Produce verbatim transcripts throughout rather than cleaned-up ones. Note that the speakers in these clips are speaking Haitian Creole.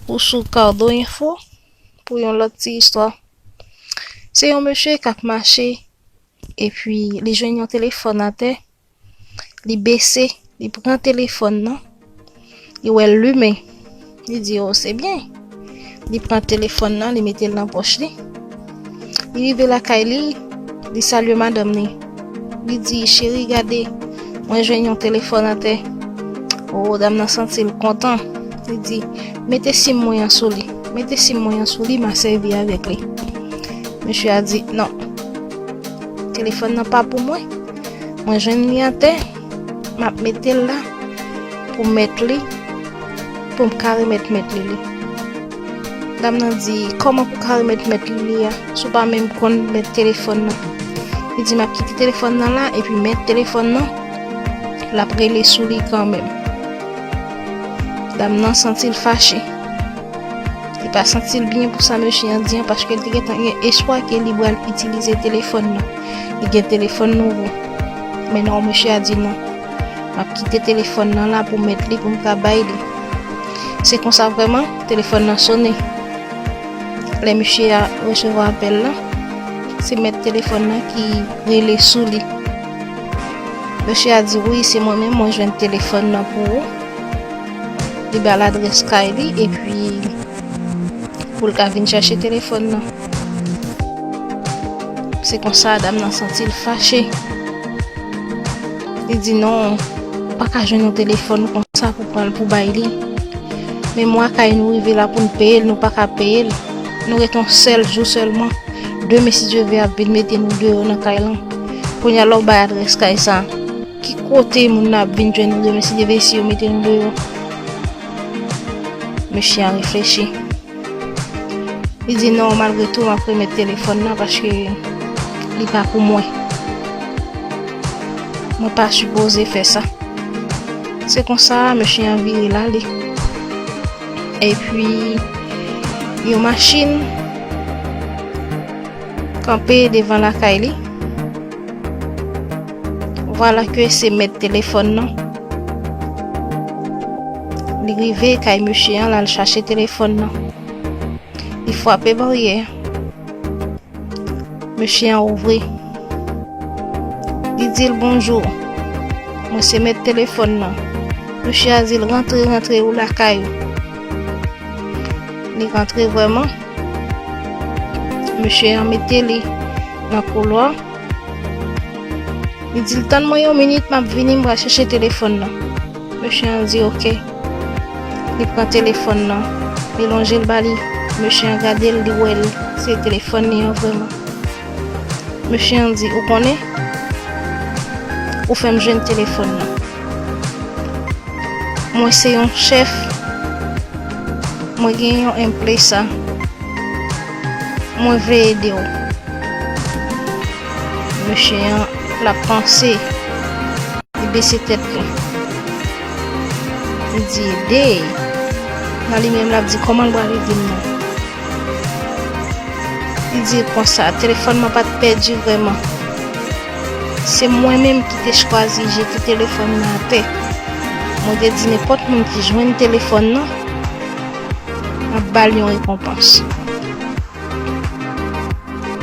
Ou sou Cardo Info pou yon lòt ti istwa. Se yon mesye k ap mache, epi li jwenn yon telefòn atè, li bese, li pran telefòn nan, li wè l limen. Li di, "O, se byen." Li pran telefòn nan, li mete l nan pòch li. Li rive lakay li, li salye madanm li. Li di, "Cheri, gade, mwen jwenn yon telefòn atè." O, dam nan santi l kontan. Li di, "Mete sim mwen an sou li. Mete sim mwen an sou li, m a sèvi avèk li." Mesye a di, "Non, telefòn nan pa pou mwen. Mwen jwenn li atè, m ap mete l la pou mèt li, pou m ka remèt mèt li li." Dam nan di, "Kòman pou ka remèt mèt li li a, si w pa menm konn mèt telefòn nan?" Li di, "M ap kite telefòn nan la, epi mèt telefòn nan, l ap rele sou li kanmenm." Dam nan santi l fache. Li pa santi l byen pou sa mesye an di an, paske l te gentan gen espwa ke li pral itilize telefòn nan. Li gen telefòn nouvo. Men non, mesye a di non. "M ap kite telefòn nan la pou mèt li, pou m ka bay li." Se konsa vrèman, telefòn nan sonnen. Lè mesye a resevwa apèl la, se mèt telefòn nan ki rele sou li. Mesye a di, "Wi, se mwen menm, mwen jwenn telefòn nan pou ou." Li ba l adrès kay li, epi pou l ka vin chèche telefòn nan. Se konsa, dam nan santi l fache. Li di, "Non, ou pa ka jwenn yon telefòn konsa pou pran l pou bay li. Men mwa kay nou rive la pou n peye l, nou pa ka peye l. Nou ret yon sèl jou sèlman. Demen, si Dye vle, ap vin mete nou deyò nan kay lan. Kounye a, lè w bay adrès kay sa, ki kote moun nan ap vin jwenn nou demen, si Dye vle, si yo mete nou deyò?" Mesye an reflechi. Li di, "Non, malgre tou, m ap remèt telefòn nan paske li pa pou mwen. Mwen pa sipoze fè sa." Se konsa, mesye an vire l ale. Epi, yon machin kanpe devan lakay li. Vwala ke se mèt telefòn nan. Li rive kay mesye an, l al chache telefòn nan. Li frape baryè. Mesye an ouvri. Li di l, "Bonjou. Mwen se mèt telefòn nan." Mesye a di l, "Rantre, rantre, ou lakay ou." Li rantre vrèman. Mesye an mete li nan koulwa. Li di l, "Tann mwen yon minit, m ap vini, m pral chèche telefòn nan." Mesye an di, "Oke." Li pran telefòn nan, li lonje l ba li. Mesye an gade l, li wè l, se telefòn li an vrèman. Mesye an di, "Ou konnen, ou fè m jwenn telefòn nan. Mwen se yon chèf, mwen gen yon enpresa, mwen vle ede w." Mesye an, l ap panse, li bese tèt li. Li di, "Ede!" Nan li menm, l ap di, "Kòman l pral ede m nan?" Li di l konsa, "Telefòn mwen pa t pèdi vrèman. Se mwen menm ki te chwazi jete telefòn nan atè. Mwen te di nenpòt moun ki jwenn telefòn nan, m ap ba l yon rekonpans.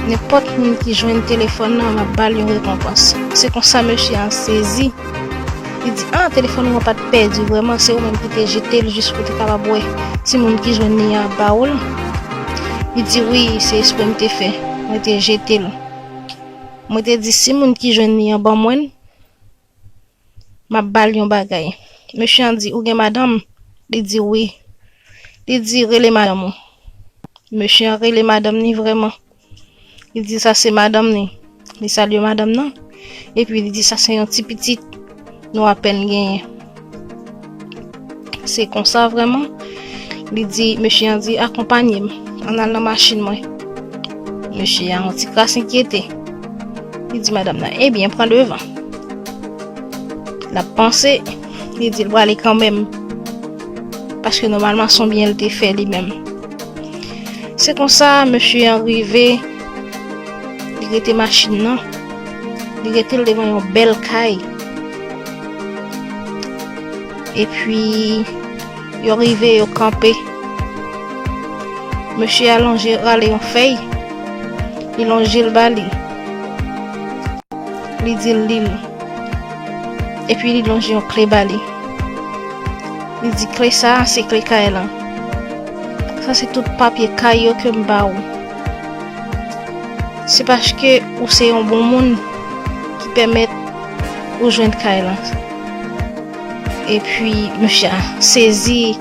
Nenpòt moun ki jwenn telefòn nan, m ap ba l yon rekonpans." Se konsa mesye an sezi. Li di, "A, telefòn ou an pa t pèdi vrèman, se ou menm ki te jete l jis pou w te kapab wè timoun ki jwenn li an ap ba ou l?" Li di, "Wi, se espre m te fè. Mwen te jete l. Mwen te di, si moun ki jwenn li an ban mwen l, m ap ba l yon bagay." Mesye an di, "Ou gen madanm?" Li di, "Wi." Li di, "Rele madanm ou." Mesye an rele madanm ni vrèman. Li di, "Sa se madanm ni." Li salye madanm nan. Epi li di, "Sa se yon ti pitit nou apèn genyen." Se konsa vrèman. Li di, mesye an di, "Akonpanye m. Ann al nan machin mwen." Mesye an yon ti kras enkyete. Li di madanm nan, "Ebyen, pran devan." L ap panse, li di l prale kanmenm. Paske nòmalman, se yon byen l te fè li menm. Se konsa, mesye an rive, li rete machin nan, li rete l devan yon bèl kay. Epi, yo rive, yo kanpe. Mesye a lonje rale yon fèy, li lonje l ba li. Li di l li l. Epi li lonje yon kle ba li. Li di, "Kle sa a, se kle kay lan. Sa se tout papye kay yo ke m ba ou. Se paske ou se yon bon moun ki pèmèt ou jwenn kay lan." Epi mesye a sezi,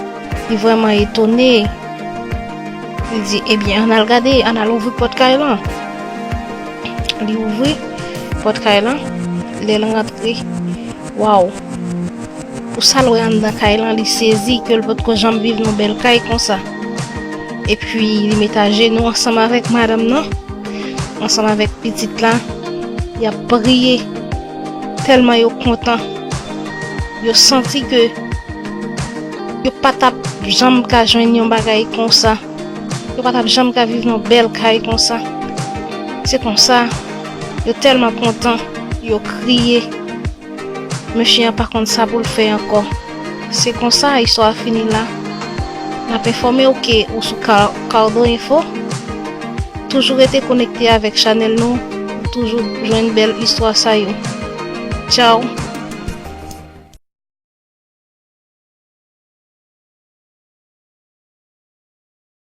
li vrèman etone. Li di, "Ebyen, ann al gade, ann al ouvri pòt kay lan." Li ouvri pòt kay lan, lè l rantre, waw! Pou sa l wè anndan kay lan, li sezi ke l potko janm viv nan bèl kay konsa. Epi li met ajenou ansanm avèk madanm nan, ansanm avèk pitit la, y ap priye tèlman yo kontan. Yo santi ke yo pa t ap janm ka jwenn yon bagay konsa. Yo pa t ap janm ka viv nan bèl kay konsa. Se konsa, yo tèlman kontan, yo kriye. Mesye a pa konn sa pou l fè ankò. Se konsa istwa a fini la. N ap enfòme w ke ou sou Ka-, Cardo Info. Toujou rete konekte avèk chanèl nou pou toujou jwenn bèl istwa sa yo. Tchaw!